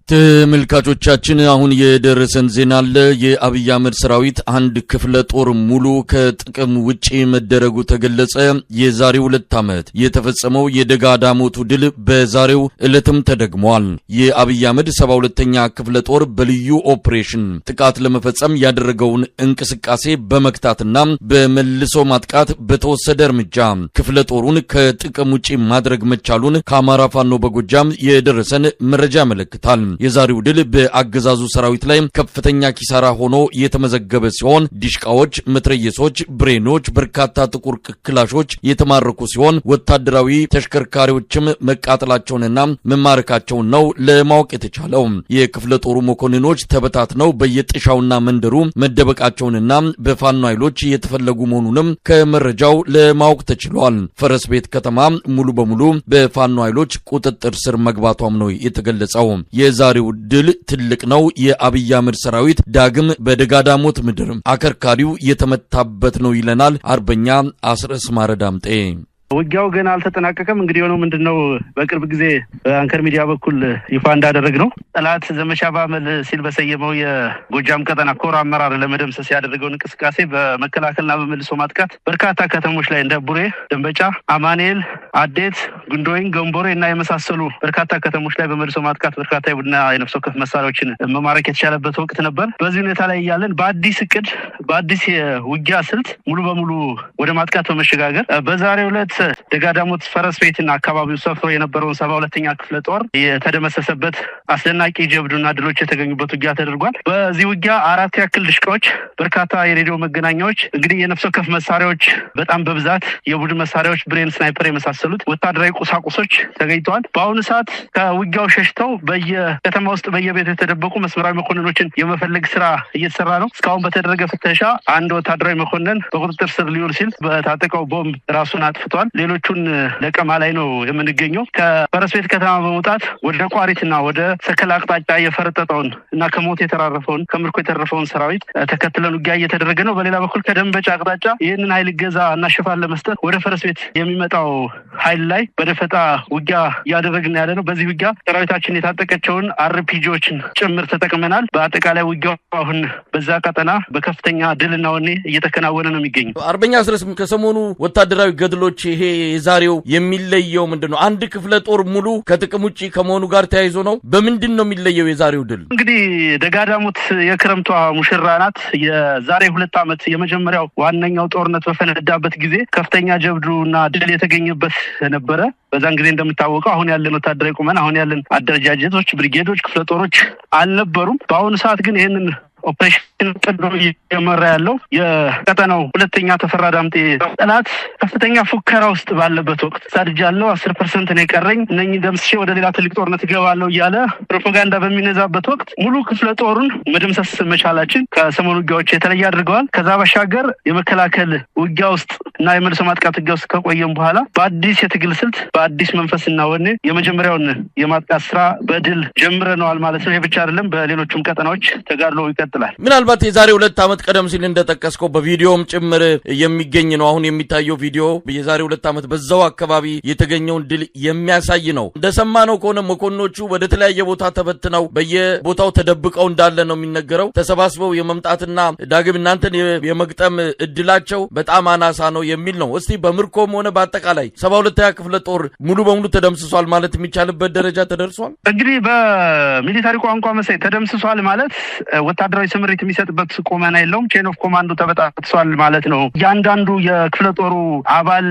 ተመልካቾቻችን፣ አሁን የደረሰን ዜና አለ። የአብይ አህመድ ሰራዊት አንድ ክፍለ ጦር ሙሉ ከጥቅም ውጪ መደረጉ ተገለጸ። የዛሬ 2 ዓመት የተፈጸመው የደጋ ዳሞቱ ድል በዛሬው ዕለትም ተደግሟል። የአብይ አህመድ 72ኛ ክፍለ ጦር በልዩ ኦፕሬሽን ጥቃት ለመፈጸም ያደረገውን እንቅስቃሴ በመግታትና በመልሶ ማጥቃት በተወሰደ እርምጃ ክፍለ ጦሩን ከጥቅም ውጪ ማድረግ መቻሉን ከአማራ ፋኖ በጎጃም የደረሰን መረጃ ያመለክታል። የዛሬው ድል በአገዛዙ ሰራዊት ላይ ከፍተኛ ኪሳራ ሆኖ የተመዘገበ ሲሆን፣ ዲሽቃዎች፣ መትረየሶች፣ ብሬኖች፣ በርካታ ጥቁር ክላሾች የተማረኩ ሲሆን፣ ወታደራዊ ተሽከርካሪዎችም መቃጠላቸውንና መማረካቸውን ነው ለማወቅ የተቻለው። የክፍለ ጦሩ መኮንኖች ተበታትነው በየጥሻውና መንደሩ መደበቃቸውንና በፋኖ ኃይሎች እየተፈለጉ መሆኑንም ከመረጃው ለማወቅ ተችሏል። ፈረስ ቤት ከተማ ሙሉ በሙሉ በፋኖ ኃይሎች ቁጥጥር ስር መግባቷም ነው የተገለጸው። የዛሬው ድል ትልቅ ነው። የአብይ አህመድ ሰራዊት ዳግም በደጋዳሞት ምድር አከርካሪው የተመታበት ነው ይለናል አርበኛ አስረስ ማረ ዳምጤ። ውጊያው ገና አልተጠናቀቀም። እንግዲህ የሆነው ምንድን ነው? በቅርብ ጊዜ በአንከር ሚዲያ በኩል ይፋ እንዳደረግነው፣ ጠላት ዘመቻ ባመል ሲል በሰየመው የጎጃም ቀጠና ኮር አመራር ለመደምሰስ ያደረገውን እንቅስቃሴ በመከላከልና በመልሶ ማጥቃት በርካታ ከተሞች ላይ እንደ ቡሬ፣ ደንበጫ፣ አማኑኤል፣ አዴት፣ ጉንዶይን፣ ገንቦሬ እና የመሳሰሉ በርካታ ከተሞች ላይ በመልሶ ማጥቃት በርካታ የቡድንና የነፍስ ወከፍ መሳሪያዎችን መማረክ የተቻለበት ወቅት ነበር። በዚህ ሁኔታ ላይ እያለን በአዲስ እቅድ፣ በአዲስ የውጊያ ስልት ሙሉ በሙሉ ወደ ማጥቃት በመሸጋገር በዛሬው ዕለት ደጋዳሞት ፈረስ ቤትና አካባቢው ሰፍሮ የነበረውን 72ኛ ክፍለ ጦር የተደመሰሰበት አስደናቂ ጀብዱና ድሎች የተገኙበት ውጊያ ተደርጓል። በዚህ ውጊያ አራት ያክል ድሽቃዎች፣ በርካታ የሬዲዮ መገናኛዎች፣ እንግዲህ የነፍስ ወከፍ መሳሪያዎች በጣም በብዛት፣ የቡድን መሳሪያዎች፣ ብሬን፣ ስናይፐር የመሳሰሉት ወታደራዊ ቁሳቁሶች ተገኝተዋል። በአሁኑ ሰዓት ከውጊያው ሸሽተው በየከተማ ውስጥ በየቤቱ የተደበቁ መስመራዊ መኮንኖችን የመፈለግ ስራ እየተሰራ ነው። እስካሁን በተደረገ ፍተሻ አንድ ወታደራዊ መኮንን በቁጥጥር ስር ሊውል ሲል በታጠቀው ቦምብ ራሱን አጥፍቷል። ሌሎቹን ለቀማ ላይ ነው የምንገኘው። ከፈረስ ቤት ከተማ በመውጣት ወደ ቋሪትና ወደ ሰከላ አቅጣጫ የፈረጠጠውን እና ከሞት የተራረፈውን፣ ከምርኮ የተረፈውን ሰራዊት ተከትለን ውጊያ እየተደረገ ነው። በሌላ በኩል ከደንበጫ አቅጣጫ ይህንን ኃይል እገዛ እና ሽፋን ለመስጠት ወደ ፈረስ ቤት የሚመጣው ኃይል ላይ በደፈጣ ውጊያ እያደረግን ያለ ነው። በዚህ ውጊያ ሰራዊታችን የታጠቀቸውን አርፒጂዎችን ጭምር ተጠቅመናል። በአጠቃላይ ውጊያው አሁን በዛ ቀጠና በከፍተኛ ድልና ወኔ እየተከናወነ ነው የሚገኘው። አርበኛ አስረስ፣ ከሰሞኑ ወታደራዊ ገድሎች ይሄ የዛሬው የሚለየው ምንድን ነው? አንድ ክፍለ ጦር ሙሉ ከጥቅም ውጭ ከመሆኑ ጋር ተያይዞ ነው። በምንድን ነው የሚለየው የዛሬው ድል? እንግዲህ ደጋዳሞት የክረምቷ ሙሽራ ናት። የዛሬ 2 ዓመት የመጀመሪያው ዋነኛው ጦርነት በፈነዳበት ጊዜ ከፍተኛ ጀብዱ እና ድል የተገኘበት ነበረ። በዛን ጊዜ እንደምታወቀው አሁን ያለን ወታደራዊ ቁመና፣ አሁን ያለን አደረጃጀቶች፣ ብሪጌዶች፣ ክፍለ ጦሮች አልነበሩም። በአሁኑ ሰዓት ግን ይህንን ኦፕሬሽን ጥዶ እየመራ ያለው የቀጠናው ሁለተኛ ተፈራ ዳምጤ፣ ጠላት ከፍተኛ ፉከራ ውስጥ ባለበት ወቅት፣ ሳድጃለሁ፣ 10% ነው የቀረኝ፣ እነኝህ ደምስሼ ወደ ሌላ ትልቅ ጦርነት እገባለሁ እያለ ፕሮፓጋንዳ በሚነዛበት ወቅት ሙሉ ክፍለ ጦሩን መደምሰስ መቻላችን ከሰሞኑ ውጊያዎች የተለየ አድርገዋል። ከዛ ባሻገር የመከላከል ውጊያ ውስጥ እና የመልሶ ማጥቃት ውጊያ ውስጥ ከቆየም በኋላ በአዲስ የትግል ስልት፣ በአዲስ መንፈስና ወኔ የመጀመሪያውን የማጥቃት ስራ በድል ጀምረነዋል ማለት ነው። ይህ ብቻ አይደለም፣ በሌሎቹም ቀጠናዎች ተጋድሎ ይቀጥላል። ምናልባት የዛሬ 2 ዓመት ቀደም ሲል እንደጠቀስከው በቪዲዮም ጭምር የሚገኝ ነው። አሁን የሚታየው ቪዲዮ የዛሬ 2 ዓመት በዛው አካባቢ የተገኘውን ድል የሚያሳይ ነው። እንደሰማነው ከሆነ መኮንኖቹ ወደ ተለያየ ቦታ ተበትነው በየቦታው ተደብቀው እንዳለ ነው የሚነገረው። ተሰባስበው የመምጣትና ዳግም እናንተን የመግጠም እድላቸው በጣም አናሳ ነው የሚል ነው። እስቲ በምርኮም ሆነ በአጠቃላይ 72ኛ ክፍለ ጦር ሙሉ በሙሉ ተደምስሷል ማለት የሚቻልበት ደረጃ ተደርሷል። እንግዲህ በ military ቋንቋ መሳይ፣ ተደምስሷል ማለት ወታደራዊ ስምሪት የሚሰጥበት ቁመና የለውም። Chain of command ኡ ተበጣጥሷል ማለት ነው። እያንዳንዱ የክፍለ ጦሩ አባል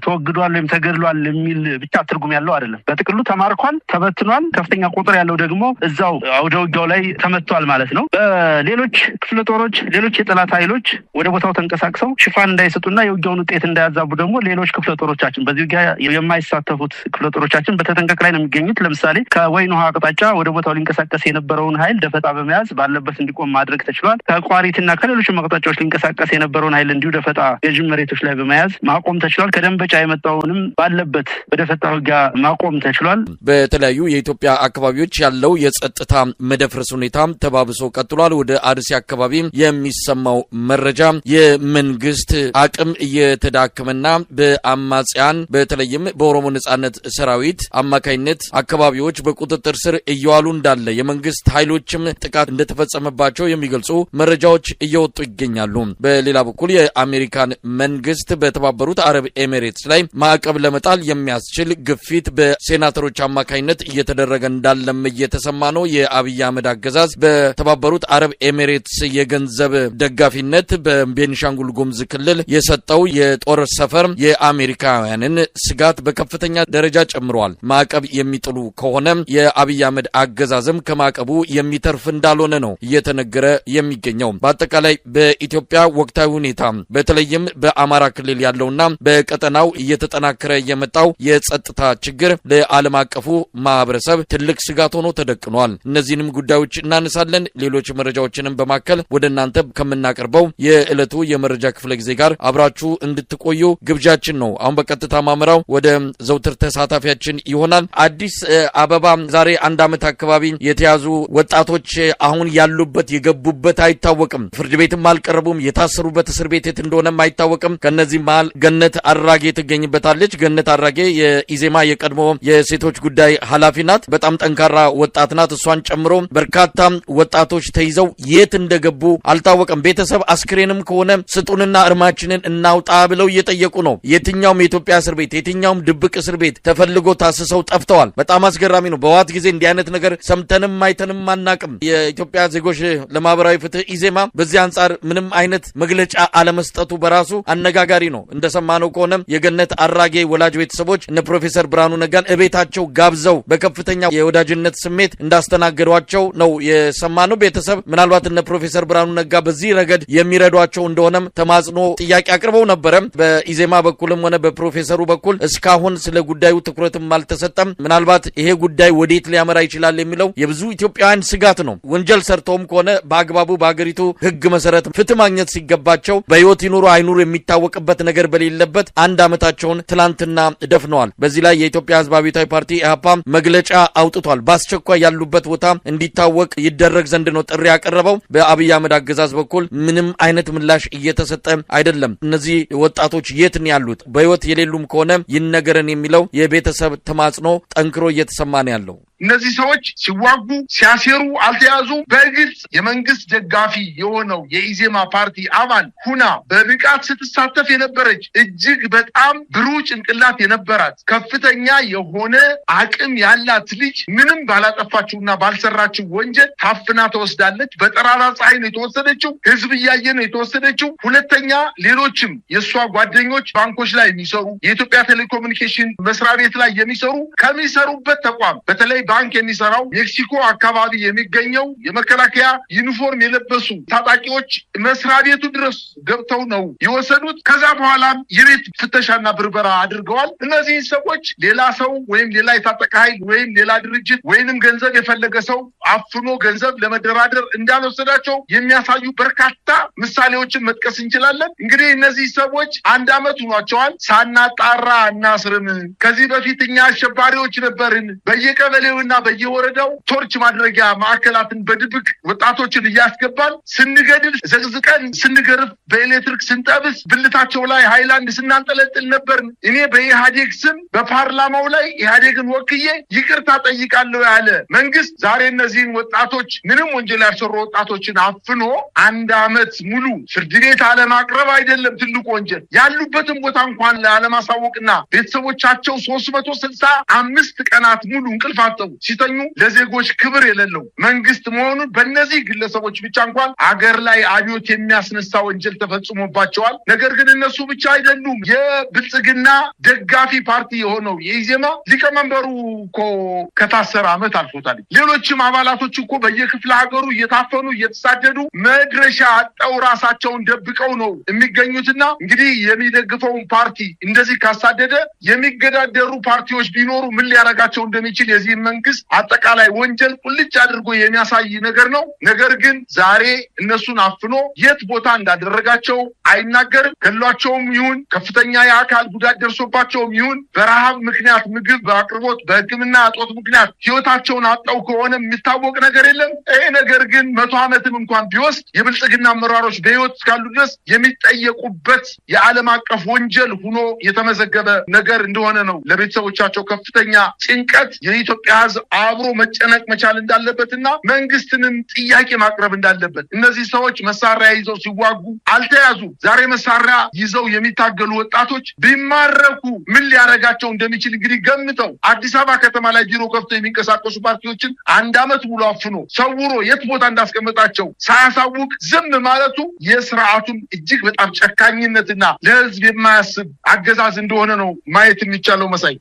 ተወግዷል ወይም ተገድሏል የሚል ብቻ ትርጉም ያለው አይደለም። በጥቅሉ ተማርኳል፣ ተበትኗል። ከፍተኛ ቁጥር ያለው ደግሞ እዛው አውደ ውጊያው ላይ ተመቷል ማለት ነው። በሌሎች ክፍለ ጦሮች፣ ሌሎች የጠላት ኃይሎች ወደ ቦታው ተንቀሳቅሰው ሽፋን እንዳይሰጡና የውጊያውን ውጤት እንዳያዛቡ ደግሞ ሌሎች ክፍለ ጦሮቻችን፣ በዚህ ውጊያ የማይሳተፉት ክፍለ ጦሮቻችን በተጠንቀቅ ላይ ነው የሚገኙት። ለምሳሌ ከወይን ውሃ አቅጣጫ ወደ ቦታው ሊንቀሳቀስ የነበረውን ኃይል ደፈጣ በመያዝ ባለበት እንዲቆም እንዲቆም ማድረግ ተችሏል። ከቋሪትና ከሌሎች አቅጣጫዎች ሊንቀሳቀስ የነበረውን ኃይል እንዲሁ ደፈጣ ገዥ መሬቶች ላይ በመያዝ ማቆም ተችሏል። ከደንበጫ የመጣውንም ባለበት በደፈጣ ውጊያ ማቆም ተችሏል። በተለያዩ የኢትዮጵያ አካባቢዎች ያለው የጸጥታ መደፍረስ ሁኔታ ተባብሶ ቀጥሏል። ወደ አርሲ አካባቢ የሚሰማው መረጃ የመንግስት አቅም እየተዳከመና በአማጽያን በተለይም በኦሮሞ ነጻነት ሰራዊት አማካይነት አካባቢዎች በቁጥጥር ስር እየዋሉ እንዳለ የመንግስት ኃይሎችም ጥቃት እንደተፈጸመባቸው የሚገልጹ መረጃዎች እየወጡ ይገኛሉ። በሌላ በኩል የአሜሪካን መንግስት በተባበሩት አረብ ኤሚሬትስ ላይ ማዕቀብ ለመጣል የሚያስችል ግፊት በሴናተሮች አማካይነት እየተደረገ እንዳለም እየተሰማ ነው። የአብይ አህመድ አገዛዝ በተባበሩት አረብ ኤሚሬትስ የገንዘብ ደጋፊነት በቤንሻንጉል ጉሙዝ ክልል የሰጠው የጦር ሰፈር የአሜሪካውያንን ስጋት በከፍተኛ ደረጃ ጨምሯል። ማዕቀብ የሚጥሉ ከሆነ የአብይ አህመድ አገዛዝም ከማዕቀቡ የሚተርፍ እንዳልሆነ ነው እየተነገረ የሚገኘው። በአጠቃላይ በኢትዮጵያ ወቅታዊ ሁኔታ በተለይም በአማራ ክልል ያለውና በቀጠናው እየተጠናከረ የመጣው የጸጥታ ችግር ለዓለም አቀፉ ማህበረሰብ ትልቅ ስጋት ሆኖ ተደቅኗል። እነዚህንም ጉዳዮች እናነሳለን። ሌሎች መረጃዎችንም በማከል ወደ እናንተ ከምናቀርበው የዕለቱ የመረጃ ክፍለ ጊዜ ጋር አብራችሁ እንድትቆዩ ግብዣችን ነው። አሁን በቀጥታ ማመራው ወደ ዘውትር ተሳታፊያችን ይሆናል። አዲስ አበባ ዛሬ አንድ ዓመት አካባቢ የተያዙ ወጣቶች አሁን ያሉበት የገቡበት አይታወቅም። ፍርድ ቤትም አልቀረቡም። የታሰሩበት እስር ቤት የት እንደሆነም አይታወቅም። ከነዚህ መሃል ገነት አራጌ ትገኝበታለች። ገነት አራጌ የኢዜማ የቀድሞ የሴቶች ጉዳይ ኃላፊ ናት። በጣም ጠንካራ ወጣት ናት። እሷን ጨምሮ በርካታ ወጣቶች ተይዘው የት እንደገቡ አልታወቀም። ቤተሰብ አስክሬንም ከሆነ ስጡንና እርማችንን እናውጣ ብለው እየጠየቁ ነው። የትኛውም የኢትዮጵያ እስር ቤት፣ የትኛውም ድብቅ እስር ቤት ተፈልጎ ታስሰው ጠፍተዋል። በጣም አስገራሚ ነው። በህወሓት ጊዜ እንዲህ አይነት ነገር ሰምተንም አይተንም አናቅም። የኢትዮጵያ ዜጎች ለማህበራዊ ፍትህ ኢዜማ በዚህ አንጻር ምንም አይነት መግለጫ አለመስጠቱ በራሱ አነጋጋሪ ነው። እንደሰማነው ከሆነ የገነት አራጌ ወላጅ ቤተሰቦች እነ ፕሮፌሰር ብርሃኑ ነጋን እቤታቸው ጋብዘው በከፍተኛ የወዳጅነት ስሜት እንዳስተናገዷቸው ነው የሰማነው። ቤተሰብ ምናልባት እነ ፕሮፌሰር ብርሃኑ ነጋ በዚህ ረገድ የሚረዷቸው እንደሆነም ተማጽኖ ጥያቄ አቅርበው ነበረ። በኢዜማ በኩልም ሆነ በፕሮፌሰሩ በኩል እስካሁን ስለ ጉዳዩ ትኩረትም አልተሰጠም። ምናልባት ይሄ ጉዳይ ወዴት ሊያመራ ይችላል የሚለው የብዙ ኢትዮጵያውያን ስጋት ነው። ወንጀል ሰርተውም ከሆነ በአግባቡ በአገሪቱ ሕግ መሰረት ፍትህ ማግኘት ሲገባቸው በህይወት ይኑሩ አይኑሩ የሚታወቅበት ነገር በሌለበት አንድ ዓመታቸውን ትላንትና ደፍነዋል። በዚህ ላይ የኢትዮጵያ ሕዝብ አብዮታዊ ፓርቲ ኢህአፓ መግለጫ አውጥቷል። በአስቸኳይ ያሉበት ቦታ እንዲታወቅ ይደረግ ዘንድ ነው ጥሪ ያቀረበው። በአብይ አህመድ አገዛዝ በኩል ምንም አይነት ምላሽ እየተሰጠ አይደለም። እነዚህ ወጣቶች የት ነው ያሉት? በህይወት የሌሉም ከሆነ ይነገረን የሚለው የቤተሰብ ተማጽኖ ጠንክሮ እየተሰማ ነው ያለው። እነዚህ ሰዎች ሲዋጉ ሲያሴሩ አልተያዙ። በግልጽ የመንግስት ደጋፊ የሆነው የኢዜማ ፓርቲ አባል ሁና በብቃት ስትሳተፍ የነበረች፣ እጅግ በጣም ብሩህ ጭንቅላት የነበራት፣ ከፍተኛ የሆነ አቅም ያላት ልጅ ምንም ባላጠፋችውና ባልሰራችው ወንጀል ታፍና ተወስዳለች። በጠራራ ፀሐይ ነው የተወሰደችው። ህዝብ እያየ ነው የተወሰደችው። ሁለተኛ ሌሎችም የእሷ ጓደኞች ባንኮች ላይ የሚሰሩ፣ የኢትዮጵያ ቴሌኮሙኒኬሽን መስሪያ ቤት ላይ የሚሰሩ፣ ከሚሰሩበት ተቋም በተለይ ባንክ የሚሰራው ሜክሲኮ አካባቢ የሚገኘው የመከላከያ ዩኒፎርም የለበሱ ታጣቂዎች መስሪያ ቤቱ ድረስ ገብተው ነው የወሰዱት። ከዛ በኋላም የቤት ፍተሻና ብርበራ አድርገዋል። እነዚህ ሰዎች ሌላ ሰው ወይም ሌላ የታጠቀ ኃይል ወይም ሌላ ድርጅት ወይንም ገንዘብ የፈለገ ሰው አፍኖ ገንዘብ ለመደራደር እንዳልወሰዳቸው የሚያሳዩ በርካታ ምሳሌዎችን መጥቀስ እንችላለን። እንግዲህ እነዚህ ሰዎች አንድ ዓመት ሆኗቸዋል። ሳናጣራ እናስርም። ከዚህ በፊት እኛ አሸባሪዎች ነበርን። በየቀበሌውና በየወረዳው ቶርች ማድረጊያ ማዕከላትን በድብቅ ወጣቶችን እያስገባን ስንገድል፣ ዘቅዝቀን ስንገርፍ፣ በኤሌክትሪክ ስንጠብስ፣ ብልታቸው ላይ ሃይላንድ ስናንጠለጥል ነበርን። እኔ በኢህአዴግ ስም በፓርላማው ላይ ኢህአዴግን ወክዬ ይቅርታ ጠይቃለሁ ያለ መንግስት ዛሬ እነዚህን ወጣቶች፣ ምንም ወንጀል ያልሰሩ ወጣቶችን አፍኖ አንድ ዓመት ሙሉ ፍርድ ቤት አለማቅረብ አይደለም ትልቁ ወንጀል፣ ያሉበትን ቦታ እንኳን ላለማሳወቅና ቤተሰቦቻቸው 365 ቀናት ሙሉ እንቅልፍ አጥተው ሲተኙ ለዜጎች ክብር የሌለው መንግስት መሆኑን በእነዚህ ግለሰቦች ብቻ እንኳን አገር ላይ አብዮት የሚያስነሳ ወንጀል ተፈጽሞባቸዋል። ነገር ግን እነሱ ብቻ አይደሉም። የብልጽግና ደጋፊ ፓርቲ የሆነው የኢዜማ ሊቀመንበሩ እኮ ከታሰረ ዓመት አልፎታል። ሌሎችም አባላቶች እኮ በየክፍለ ሀገሩ እየታፈኑ እየተሳደዱ መድረሻ አጠው ራሳቸውን ደብቀው ነው የሚገኙትና እንግዲህ የሚደግፈውን ፓርቲ እንደዚህ ካሳደደ የሚገዳደሩ ፓርቲዎች ቢኖሩ ምን ሊያደርጋቸው እንደሚችል የዚህ መንግስት መንግስት አጠቃላይ ወንጀል ቁልጭ አድርጎ የሚያሳይ ነገር ነው። ነገር ግን ዛሬ እነሱን አፍኖ የት ቦታ እንዳደረጋቸው አይናገርም። ገሏቸውም ይሁን ከፍተኛ የአካል ጉዳት ደርሶባቸውም ይሁን በረሃብ ምክንያት ምግብ በአቅርቦት በሕክምና እጦት ምክንያት ህይወታቸውን አጠው ከሆነ የሚታወቅ ነገር የለም። ይሄ ነገር ግን 100 ዓመትም እንኳን ቢወስድ የብልጽግና አመራሮች በህይወት እስካሉ ድረስ የሚጠየቁበት የዓለም አቀፍ ወንጀል ሆኖ የተመዘገበ ነገር እንደሆነ ነው። ለቤተሰቦቻቸው ከፍተኛ ጭንቀት የኢትዮጵያ ህዝብ አብሮ መጨነቅ መቻል እንዳለበትና መንግስትንም ጥያቄ ማቅረብ እንዳለበት። እነዚህ ሰዎች መሳሪያ ይዘው ሲዋጉ አልተያዙ። ዛሬ መሳሪያ ይዘው የሚታገሉ ወጣቶች ቢማረኩ ምን ሊያረጋቸው እንደሚችል እንግዲህ ገምተው አዲስ አበባ ከተማ ላይ ቢሮ ከፍተው የሚንቀሳቀሱ ፓርቲዎችን 1 ዓመት ሙሉ አፍኖ ሰውሮ የት ቦታ እንዳስቀመጣቸው ሳያሳውቅ ዝም ማለቱ የስርዓቱን እጅግ በጣም ጨካኝነትና ለህዝብ የማያስብ አገዛዝ እንደሆነ ነው ማየት የሚቻለው። መሳይ።